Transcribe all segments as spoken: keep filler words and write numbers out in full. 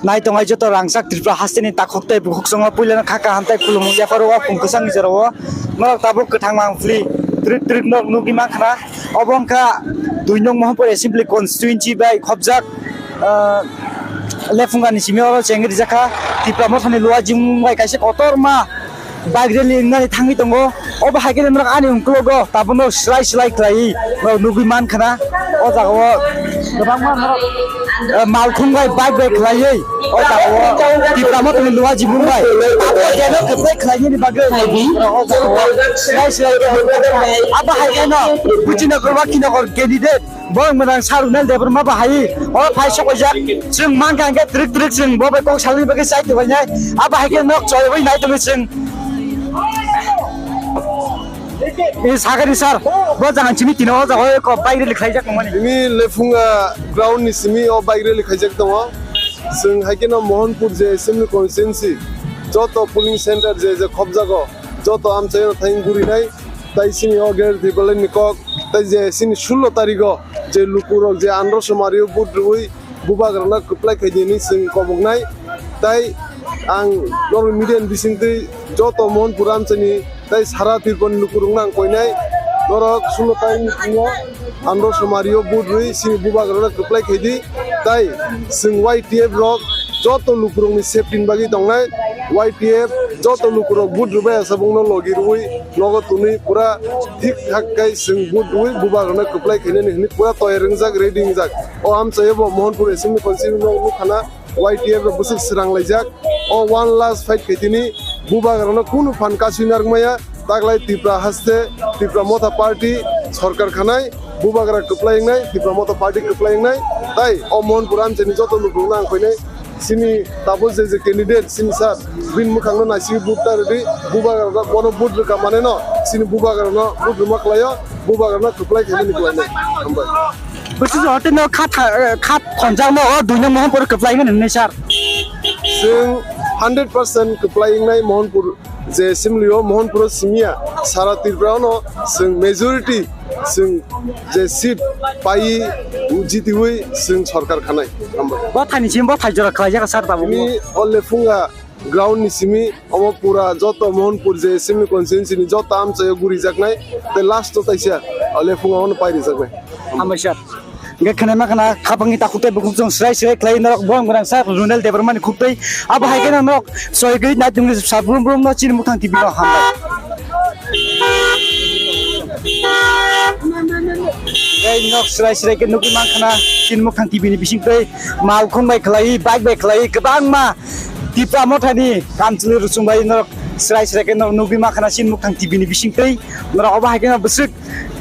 Nai tongnai joto rangchak Tripura hasteni takhuk tei bukhuk chwngno puilano kha kaham tei khulumung yapharo o khum kwchangni jorao norok tabuk kwthang mangpili twrwk twrwk norok nugwi mankha na. Obo wngkha dui nong Mohanpur Assembly Constituency bai khopjak, ah, Lephunga ni simi oro chengwi rijak kha Tipra Mothani Luajimung bai kaisa kotorma bike rally wngnani thangwi tongo. Obo hai khe norok ani ukologo tabukno slai slai khlaiwi norok nugwi mankha na. O jagao kwbangma norok, eh, malkhung bai bike bai khlaiwi o jagao Tipra Mothani Luajimung bai abo jeno kwplai khlainani bagwi norok o jagao slai slai khlaiwi mankha. Abo hai kheno Kuchinagar Wakinagar candidate Borok mwnang Sir Runel Debbarma bahai o phai sokoijak. Chwng mankha hwnkhe twrwk twrwk chwng bo bai kok salni bagwi chai tonglainai. Abo hai khe nok choliwi nai tongwi chwng. Sakani sir, bo jaga chini tino o jaga o bike rally khlaijak tongmani. Tini Lephunga ground ni simi o bike rally khaijak tongo. Chwng hai kheno Mohanpur je assembly constituency joto polling center je je khopjago joto amchaino thang gurinai tai chini o Greater Tipraland ni kok tai je chini sullo tarikh o je lukurok je andro somari o vote rwui bubagrano kwplai khaidi hinwi chwng koboknai. Tai ang norok media ni bisingtwi joto Mohanpur amchaini tai sara Tripura ni lukurokno ang koinai, norok sullo tarikh ni thani o andro somari o vote rwui chini bubagrano kwplai khaidi. Tai chwng Y T F rok joto lukurokni safety ni bagwi tongnai. Y T F joto lukurok vote rwbai asabungno logi rwui nogo twnwi pura thik thak khe chwng vote rwui bubagrano kwplai khainani hinwi pura toyar wngjak, ready wngjak. O amchaio bo Mohanpur Assembly Constituency no nukha na Y T F rok bwswk swrang laijak. O one last fight khaitini bubagrano kunu phan kasui narwkmaya. Taklai Tripura haste Tripura Motha Party sorkar khanai, bubagra kwplai wngnai, Tripura Motha Party kwplai wngnai. Tai o Mohanpur amchaini joto lukurokno ang koinai. Chini tabuk je je candidate chini sir, bini mwkhangno naisingwi vote ta rwdi, bubagrano bono vote rwkha maneno chini bubagrano vote rwma kwlaio, bubagrano kwplai khaimani kwlainai. Hambai. Bwswk hotel no kha tha-, kha thonjakno o dui nong Mohanpur kwplai wngnai sir. Chwng hundred percent kwplai wngnai Mohanpur. Je assembly o Mohanpur o simiya sara Tripura no chwng majority chwng je seat pai jitiwi chwng sorkar khanai. Hambai. Bo thani chini bo thai jora khlaijak sir tabuk. Ni o Lephunga ground ni simi omo pura joto Mohanpur je assembly constituency ni joto amchaio gurijaknai tei last o taisa o Lephunga ono pairijaknai. Hambai sir. Hingke khwnai ma khna khapangni takhuk tei bukhuk chwng srai srai khlai norok borok gwnang sak Runel Debbarmani khuk tei abo hai kheno norok soi gwi nai tongwi sa brum brum no chini mukhang T V no hambai. Tei nok srai srai khe nugwi man khna chini mukhang T V ni bising tei mal khung bai khlai bike bai khlai kwbangma Tipra Mothani kamchwlwi rwchung bai norok srai srai khe norok nugwi man khna chini mukhang T V ni bising tei norok abo hai kheno bwswk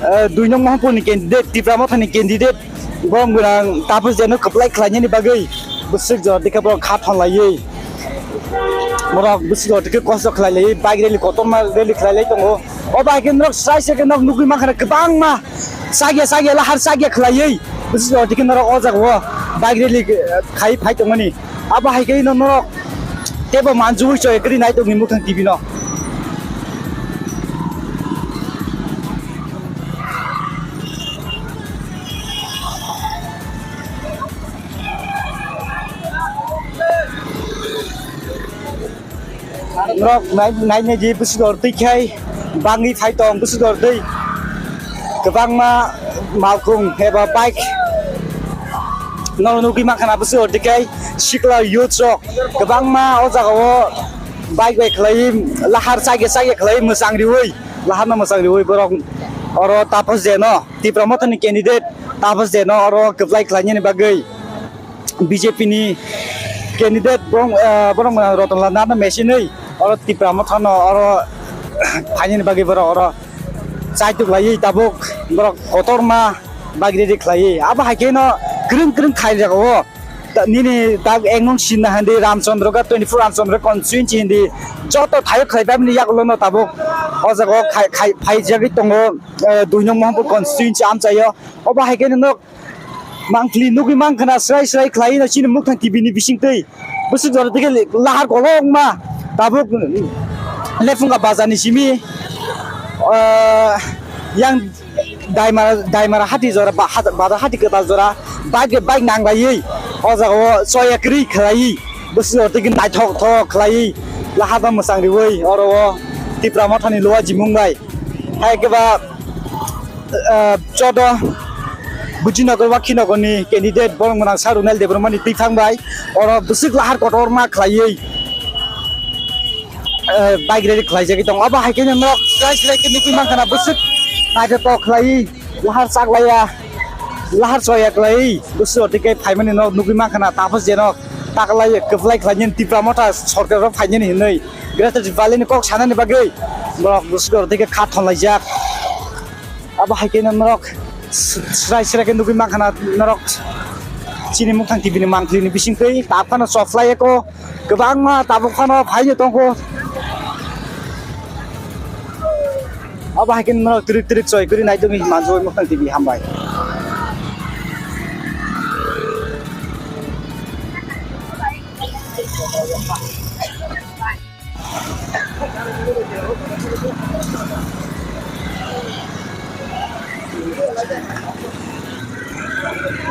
eh, dui nong Mohanpur ni candidate, Tipra Motha ni candidate, borok gwnang Taposh Deno kwplai khlainani bagwi bwswk jora dikhe borok kha thon laiwi. Borok bwswk jora dikhe kosto khlai laiwi, bike rally kotorma rally khlai lai tongo. O bai khe norok srai srai khe norok nugwi mankha kwbangma chakya chakya lahar chakya khlaiwi bwswk jora dikhe norok o jaga o bike rally, eh, khai phai tongmani. Abo hai khe no norok tebo manjui choi kwrwi nai tongni mukhang T V no. Norok nai, nai, nai di bwswk jora twi khai bangwi phai tong bwswk jora twi kwbangma malkhung eba bike no nugwi mankha na bwswk jora twi khai sikla youth rok kwbangma o jaga o bike bai khlai lahar chakya chakya khlai mwchang riwi lahar no mwchang riwi borok oro Taposh Deno Tipra Motha ni candidate Taposh Deno oro kwplai khlainani bagwi. B J P ni candidate borok, eh, borok Ratan Lal no mesinwi oro Tipra Motha no oro phainani bagwi borok oro chaituk laiwi tabuk borok kotorma bagri ri khlaiwi abo hai khe no kwrwng kwrwng khai jaga o ta-, nini tak ek nung sinna hindi Ramchandra ga twenty four Ramchandra constituency hindi joto thaio khlai bamni yagulo no tabuk o jaga o khai, khai, phaijagwi tongo, eh, dui nung Mohanpur constituency amchaio obo hai khe no. Mangpili nugwi mankha na srai srai khlai no chini mukhang T V ni bising twi. Bwswk jora tike lahar kolokma tabuk Lephunga bazar ni simi, ah, yang Daimara, Daimara hati jora ba-, bazar hati kwtal jora bike, bike nang laiwi o jaga o choya kwrwi khlaiwi. Bwswk twi naithok thok khlaiwi lahar ba mwchang riwi oro o Tipra Mothani Luwa Jimung bai. Hai khe ba, ah, chodo Bujinagar Wakhinogorni candidate borok gwnang Sa Runal Debbarmani twi thang bai oro bwswk lahar kotorma khlaiwi, ah, bike rally khlaijagwi tongo. Abo hai khe norok chwrai chwrai khe nugwi mankha na bwswk naithotok khlaiwi. Lahar chaklaiya, lahar choya kwlai, bwswk tike phaimani no nugwi mankha na, tabuk je no taklai kwplai khlainani Tipra Motha sorkar rok phainani hinwi Greater Tipraland ni kok sanani bagwi borok bwswk tike kha thonlaijak. Abo hai khe norok srai srai khe nugwi mankha na norok chini Muktang T V ni mangpili ni bisingtwi tabuk phano choplai eko. Kwbangma tabuk phano phaino tongo. Abo hai khe norok twrwk twrwk choi kwrwi nai tongwi manjui Muktang T V hambai.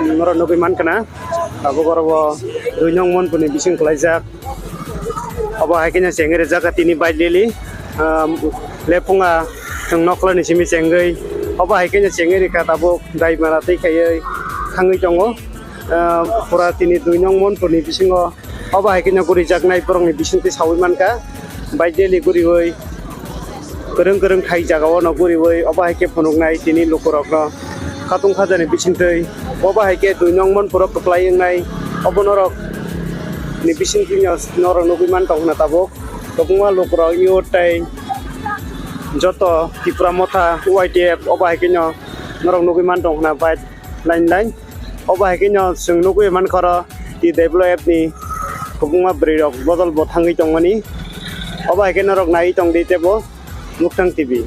Norok nugwi mankha na. Tabuk oro bo dui nong Monpurni bising khlaijak. Obo hai khe no chengwi rijak kha tini bike rally. Um, lephunga chwng nokla ni simi chengwi. Obo hai khe no chengwi rikha tabuk dai mara twi khaiwi thangwi tongo. Um, pura tini dui nong Monpurni bisingo obo hai khe no gurijaknai borokni bisingtwi saui mankha. Bike rally guriwi kwrwng kwrwng thai jagao no guriwi obo hai khe phunuknai tini lukurokno khatung khajani bisingtwi. Obo hai khe dui nong Monpuro kwplai wngnai obo norok ni bisingtwi no norok nugwi man tong khna tabuk kwbangma lukurok youth tei joto Tipra Motha Y T F obo hai khe no norok nugwi man tong khna bike line line. Obo hai khe no chwng nugwi mankha oro T W F ni kwbangma bwrwi rok bodol bo thangwi tongmani. Obo hai khe norok naiwi tong di tebo Muktang T V.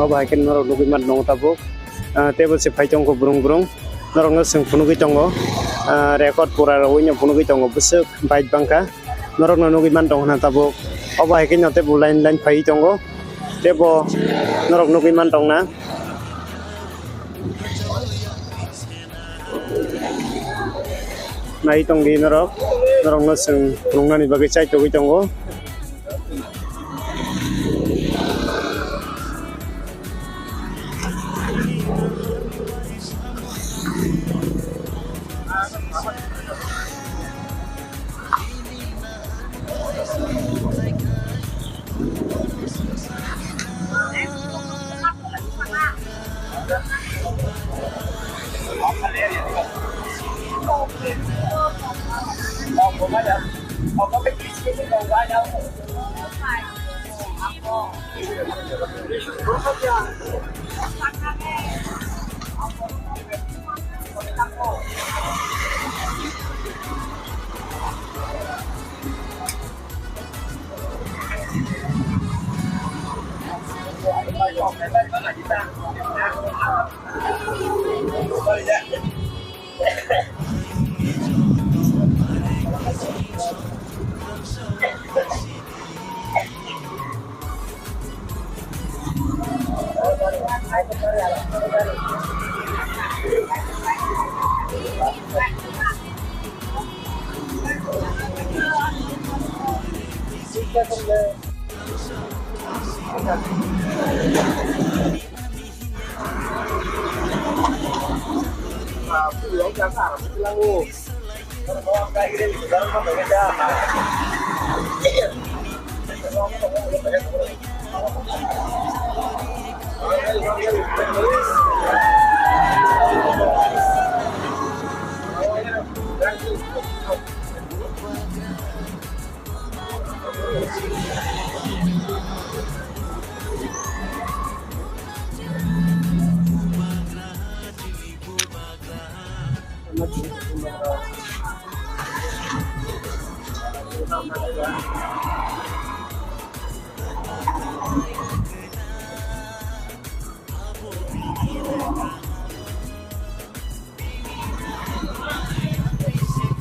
Obo hai khe norok nugwi man tongo tabuk, ah, teibo se phai tongkho brung brung, norokno chwng phunugwi tongo, ah, record pura rwino phunugwi tongo bwswk bike bangkha, norokno nugwi man tongo na tabuk. Obo hai khe no teibo line line phaiwi tongo, teibo norok nugwi man tongna. Nai tongdi norok, norokno chwng phunuknani bagwi chaitogwi tongo.